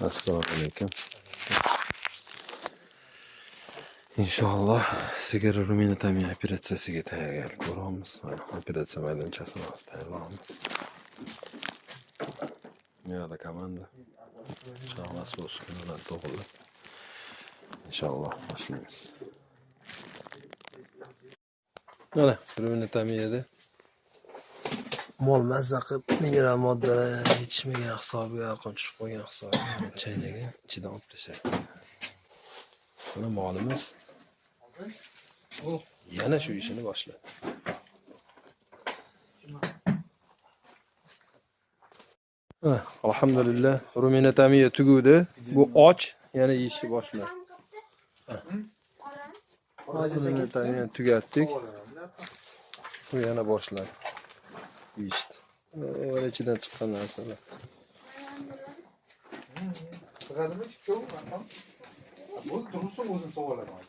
Assalomu alaykum. Inshaalloh sigir ruminotomiya operatsiyasiga tayyorgarlik ko'ryapmiz. Mana operatsiya maydonchasini hozir tayyorlayapmiz. Bu yoqda komanda. Hammasi bilan to'g'ri. Inshaalloh boshlaymiz. Mana ruminotomiyada mol mazza qilib mineral moddalar yetishmagan hisobiga arqon tushib qolgan hisobiga chaynaga ichidan olib tashladi. Mana molimiz yana shu ishini boshladi. Alhamdulillah, ruminotomiya tugudi. Bu och yana yeyishni boshladi. Ruminotomiyani tugatdik. Bu yana boshladi yeyishni. O'ra ichidan chiqqan narsalar. Sig'adimi chipka? Bo'ldi, tursin, o'zim savolaman.